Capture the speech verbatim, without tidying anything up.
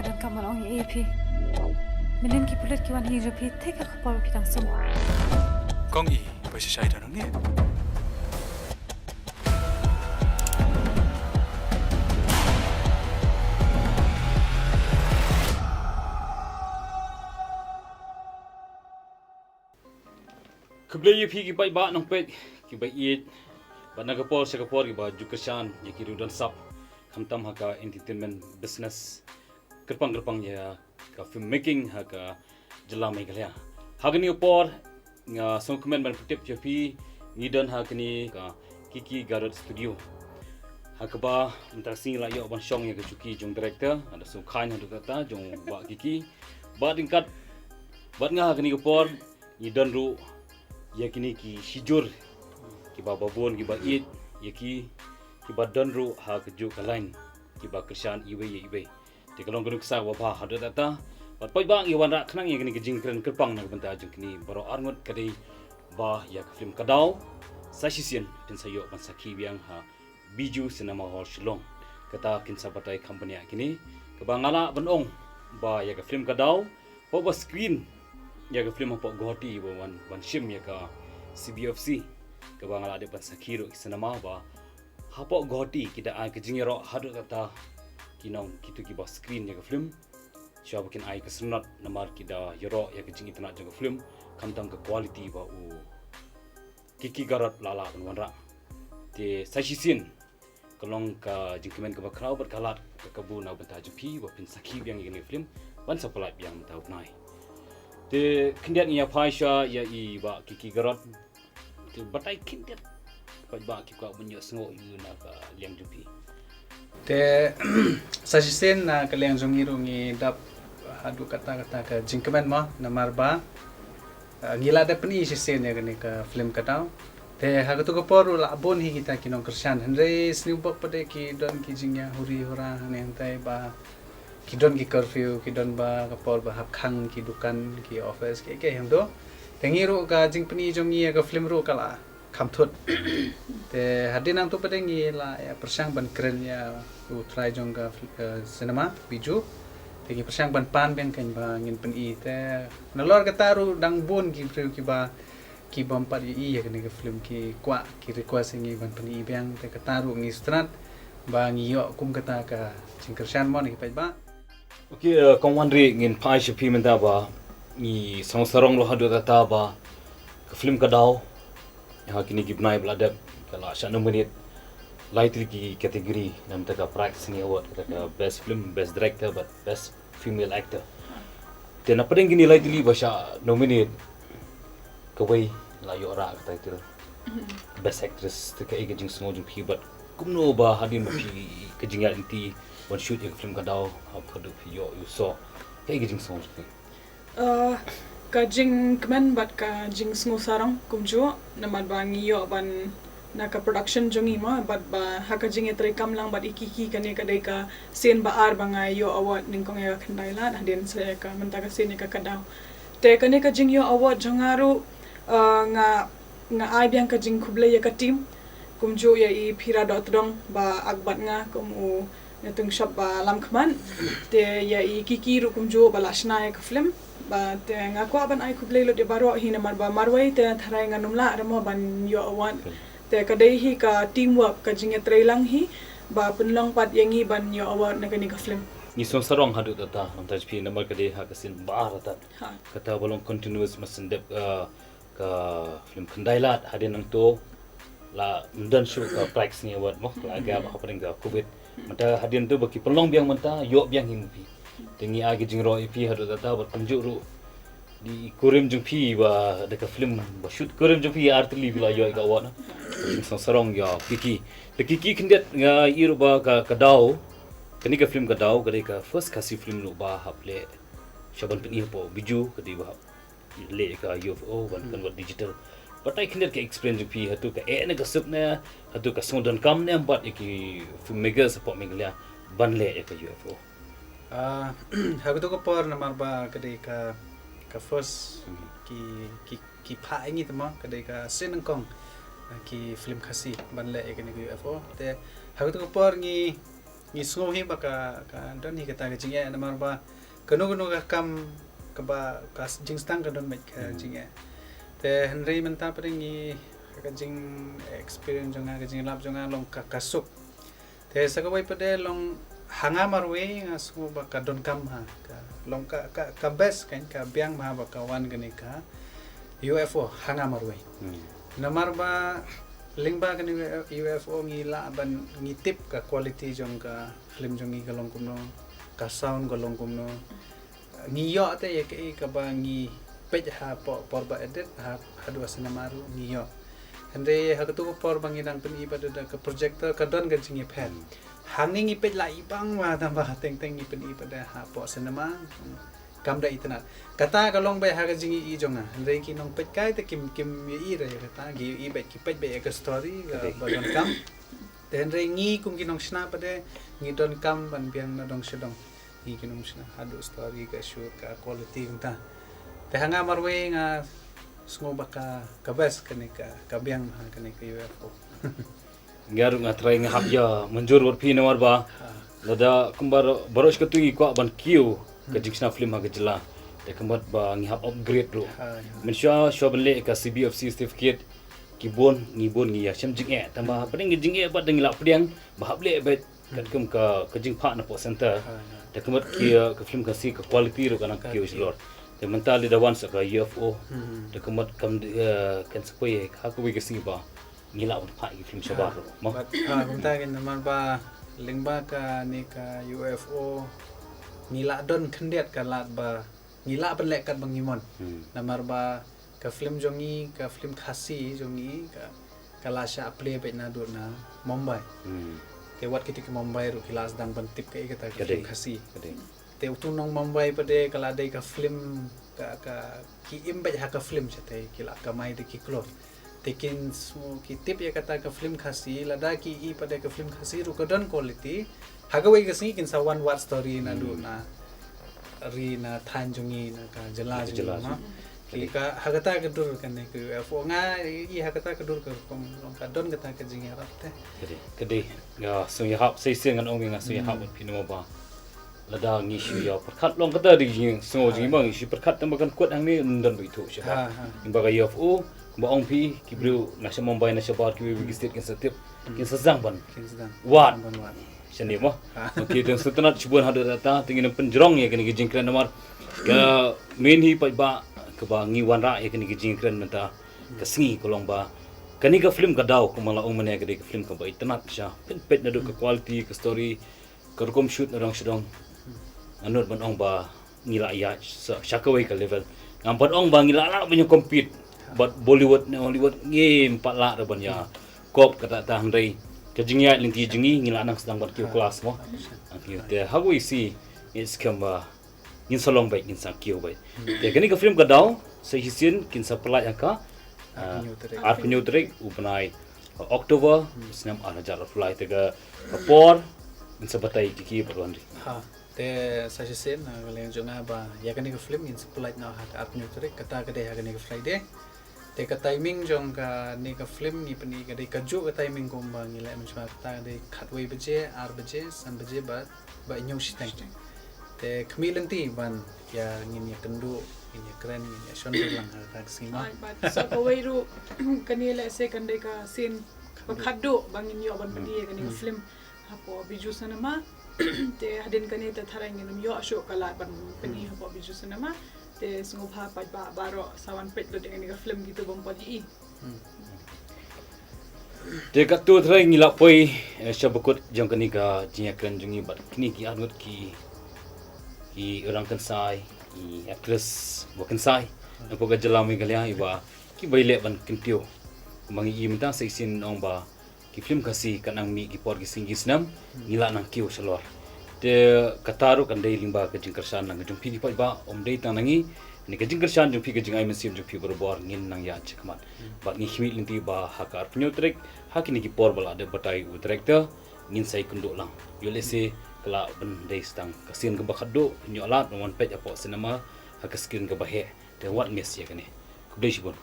Donkam ban ong ïa phi. Mynnin ki pulit ki wan hi jong phi te ka khubor ba phi dang sum. Kong i, ba shisha i don hangne. Khublei ïa phi ki paidbah nongpeit, ki ba ïeit, bad na ka por sha ka por ki ba ju kyrshan ïa ki riew don sap, khamtam ha ka entertainment business kyrpang kyrpang ïa ka filmmaking ha ka jylla Meghalaya. Ha kane ka por nga sngewkmen ban pyntip ïa phi, ngi don ha kane ka Kiki Garot Studio. Ha kaba mynta ka sngi la ïoh ban shong ïa ka juki jong director, nga da sngewkmen haduh katta jong Bah Kiki. Bad ryngkat bad nga ha kane ka por ngi don ruh ïa kine ki shijur, ki ba babun, ki ba ïeit ïa ki, ki ba don ruh ha kajuh ka line, ki ba kyrshan iwei ïa iwei. Te ka long ka nuksa kaba bha haduh katta. Bad paidbah, ngi wanrah khnang ïa kane ka jingkren kyrpang na ka bynta jong kine baroh arngut, ka dei ba ïa ka film Ka Daw sa shisien phin sa ïoh ban sakhi biang ha Bijou Cinema Hall Shillong. Kata kin sa batai kham bniah kine, kaba nga lah ban ong ba ïa ka film Ka Daw, ba ba screen ïa ka film hapoh Guwahati, ba wan, wan shim ïa ka C B F C, kaba nga la dep ban sakhi ruh ki cinema ba hapoh Guwahati ki da ai ka jingïaroh haduh katta ki nong, kito ki ba screen ïa ka film. Shuwa ba kin ai ka syrnod namar ki da ïaroh ïa ka jingitynnad jong ka film, khamtam ka quality ba u Kiki Garot la lah ban wanrah. Te sa shisien ka long ka jingkmen kaba khraw bad ka lad ka kabu na ka bynta jong phi ba phin sakhi biang ïa kane ka film ban sa pynlait biang mynta u bnai. Te khyndiat ngi ïa phai sha ïa i Bah Kiki Garot. Te batai khyndiat, paidbah ki kwah ban ïohsngew ïa u na ka liang jong phi. Te sa shisien na ka liang jong ngi ruh ngi dap haduh katta katta ka jingkmen mo, namar ba, ah, ngi la dep pyni shisien ïa kane ka film Ka Daw. Te ha kato ka por ruh la bun hi kita ki nongkyrshan, hynrei sniewbok pat de ki don ki jingïahuri hura hangne hangtai ba ki don ki curfew, ki don ba ka por ba hap khang ki dukan, ki office, ki, ki hangto. Te ngi ruh ka jingpyni jong ngi ïa ka film ruh ka la kham thut. Te hadien nangto pat de ngi la ïa pyrshang ban kren ïa u trai jong ka fil-, eh, cinema, Bijou. Te ngi pyrshang ban pan biang keiñ ba ngin pyni. Te nalor kata ruh dang bun ki briew ki ba, ki bym pat ïohi ïa kane ka film ki kwah, ki request ïa ngi ban pyni biang. Te kata ruh ngi sngewtynnat ba ngi ïoh kum kata ka jingkyrshan mo na ki paidbah. Ok, eh, kong Wanri, ngin phai sha phi mynta ba ngi sngewsarong ruh haduh katta ba ka film Ka Daw ha kine ki bnai ba la dep ka la shah nominate lai tylli ki category na bynta ka Pride Cine Award, kata ka best film, best director bad best female actor. Te na pdeng kine lai tylli ba shah nominate, kawei la ïoh rah ka title best actress. Te kaei ka jingsngew jong phi bad kumno ba hadien ba phi, ka jingïaid lynti ban shoot ïa ka film Ka Daw, hap haduh phi ïoh ïa u soh, kaei ka jingsngew jong phi? Ah, ka jingkmen bad ka jingsngewsarong kumjuh, namar ba ngi ïoh ban na ka production jong ngi mo, bad ba ha ka jingïatreikam lang bad i Kiki, kane ka dei ka sien ba ar ba nga ïoh award nyngkong ïa ka khyndai lad, hadien sa ïa ka mynta ka sien ïa ka Ka Daw. Te kane ka jingïoh award jong nga ruh, ah, nga, nga ai biang ka jingkhublei ïa ka team, kumjuh ïa i Phira Dohtdong ba ak bad nga kum u nongshop ba lam khmat. Te ïa i Kiki ruh kumjuh ba la shna ïa ka film. Ba te nga kwah ban ai khublei lut ïa baroh hi namar ba marwei te tharai ngan ym lah re mo ban ïoh award. Te ka dei hi ka teamwork, ka jingïatreilang hi ba pynlong pat ïa ngi ban ïoh award na kane ka film. Ngi sngewsarong haduh katta, namar phi namar ka dei ha ka sien ba ar tat. Ha. Kata ba long continuous, ma shen dep, eh, ka film khyndai lad, hadien nangto la ym don shuh ka Pride Cine Award mo, la gap hapdeng ka covid. Mynta hadien to ba ki pynlong biang mynta, ïoh biang hi ma phi. Te ngi ai ka jingïaroh ïa phi haduh katta bad kumjuh ruh da i kurim jong phi ba da ka film ba shoot kurim jong phi ar tylli ba la ïoh ïa ka award na. Jingsngewsarong ïa Kiki. Te Kiki, khyndiat nga ïohi ruh ba ka, Ka Daw, kane ka film Ka Daw ka dei ka first Khasi film ruh ba hap leh sha ban pyni hapoh Bijou, ka dei ba hap leh ka U F O ban convert digital. Batai khyndiat ka experience jong phi, hato ka eh ne ka suk ne, hato ka sngewdonkam ne em pat ïa ki filmmakers hapoh Meghalaya ban leh ïa ka U F O? Ah, ha kato ka por namar ba ka dei ka, ka first ki, ki, ki phah ïa ngi te mo, ka dei ka sien nyngkong, ah, ki film Khasi ban leh ïa kane ka U F O. Te ha kato ka por ngi Ngi sngew hi ba ka, ka don hi kata ka jingeh, namar ba kano kano ka kam kaba ka s-, jingstang ka don beit ka jingeh. Te hynrei mynta pat ngi, ka jing experience jong nga, ka jinglap jong nga long ka, ka suk. Te sa kawei pat long ha nga marwei nga sngew ba ka donkam ha, ka long ka, ka, ka best kan, ka biang ha ba ka wan kane ka U F O ha nga marwei. Namar ba lyngba kane U F O ngi lah ban ngi tip ka quality jong ka film jong ngi ka long kumno, ka sound ka long kumno. Ngi ïoh te ïa kaei kaba ngi peit ha por, por ba edit ha, haduh cinema ruh ngi ïoh. Hynrei ha katu ka por ba ngi dang pyni pat da ka projector ka don ka jingïapher. Hangne ngi peit la i bang ma tang ba teng teng ngi pyni pat da ha por cinema. Kam da itynnad. Kata ka long beit ha ka jingïohi jong nga. Hynrei ki nongpeit kai te kim, kim ïohi re kata, ki ïohi beit, ki peit beit ïa ka story ka ba donkam. Te hynrei ngi kum ki nongshna pat de ngi donkam ban biang na dong sha dong. Ngi ki nongshna haduh story ka shoot ka quality kumta. Te ha nga marwei nga sngew ba ka, ka best kane ka, ka biang ha kane ka U F O. Nga ruh nga trai nga hap ïa mynjur wat phi namar ba lada kumba baroh shi katto ngi kwah ban kiew ka jingshna film ha ka jylla. Te kumba ba ngi hap upgrade ruh. Mynshuwa shuwa ban leh ka C B F C certificate ki bun, ngi bun ngi ïa shem jingeh. Tang ba hapdeng ka jingeh ba dang ngi lah pdiang ba hap leh beit katkum ka, ka jingphah na pop center. Te kumba ki, ka film Khasi ka quality ruh ka nang kiew shlur. Te mynta lada wan sa ka U F O. Te kumba kam, kan sa poi ha kawei ka sngi ba ngi lah ban phah ki film shabar ruh. Mo. Kumta kin namar ba lyngba kane ka U F O ngi lah don khyndiat ka lad ba ngi lah ban leh kat ba ngi mon. Namar ba ka film jong ngi, ka film Khasi jong ngi ka, ka la shah play beit naduh na Mumbai. Te wat kito ki Mumbai ruh ki la sdang ban tip kaei kata ka film Khasi. Te utu nong Mumbai pat de ka la dei ka film ka, ka ki im beit ha ka film shatei ki la kamai de ki klur. Te kin smu ki tip ïa kata ka film Khasi, lada ki i pat de ka film Khasi ruh ka don quality. Ha kawei ka sngi kin sa wan wad story naduh na ri na thaiñ jong ngi na ka jylla jong ngi. Ki ka ha kata ka dur kane ka U F O nga i ha kata ka dur ka rukom long ka don kata ka jingïarap te. Ka dei, ka dei. Nga sngew ïahap sa shisien ngan ong nga sngew ïahap phi namar ba lada ngi shu ïa pyrkhat long kata dei jing sngew jing ma ngi shu pyrkhat tang ba kan kut hangne ym don ba ithuh sha ba. Ba ka U F O ba ong phi ki briew na sha Mumbai na shabar kiwei kiwei ki state kin sa tip kin sa sdang ban wad. Shane mo. Te tang sngewtynnat shibun haduh katta te ngin pynjrong ïa kane ka jingkren namar ka main hi paidbah kaba ngi wanrah ïa kane ka jingkren mynta ka sngi ka long ba kane ka film Ka Daw kumba la ong mynne ka dei ka film kaba itynnat shisha. Pynpeit naduh ka quality ka story ka rukom shoot na dong sha dong. Nga nud ban ong ba ngi la ïaid sha kawei ka level. Ngam pat ong ba ngi la lah ban ïa compete bad Bollywood ne Hollywood ngim pat lah ruh ban ïa kop kata ta hynrei ka jingïaid lynti jong ngi ngi la nang sdang ban kiew class mo. Te ha kawei sngi ngi skhem ba ngin sa long beit ngin sa kiew beit. Te kane ka film Ka Daw sa shisien kin sa pynlait ha ka arphew tarik u bnai October snem ar hajar arphew lai te ka por ngin sa batai ki ki bad wan ri. Te sa shisien na ka liang jong nga ba ïa kane ka film ngin sa pynlait na ha ka arphew tarik kata ka dei ha kane ka Friday. Te ka timing jong kane ka film ngi pyni ka dei ka juh ka timing kumba ngi leh mynshuwa kata ka dei khatwei baje, ar baje, san baje bad ba hynñiew shiteng. Te khmih lynti ban ïa ngin ïa kynduh ngin ïa kren ngin ïa shon lang ha kata ka sngi ma. Sa kawei ruh kane leh se kan dei ka sien ba khatduh ba ngin ïoh ban pyni ïa kane ka film. Hapoh Bijou Cinema. Te hadien kane te tharai ngin ym ïoh shuh ka lad ban pyni hapoh Bijou Cinema. Te sngewbha paidbah baroh sa wan peit lut ïa kane ka film kito bym pat ïohi. Te katto tharai ngi la poi sha ba kut jong kane ka jingïakren jong ngi bad kine ki arngut ki, ki rangkynsai, ki actress ba kynsai napoh ka jylla Meghalaya iba kiba ïaleh ban kyntiew. Ba ngi i mynta sa shisien ong ba ki film Khasi ka nang mih ki por ki sngi ki snem ngi la nang kiew shalor. Te kata ruh kan dei lyngba ka jingkyrshan na ka jong phi ki paidbah ym dei tang na ngi. Kane ka jingkyrshan jong phi ka jingai mynsiem jong phi barabor ngin nang ïaid shakhmat. Bad ngi khmih lynti ba ha ka arphew tarik ha kine ki por ba la dep batai u director ngin sa ïakynduh lang. Ïoh lehse ka lah ban dei tang ka sien kaba khatduh phin ïoh lad ban wan peit hapoh cinema ha ka screen kaba heh. Te wat miss ïa kane. Khublei shibun.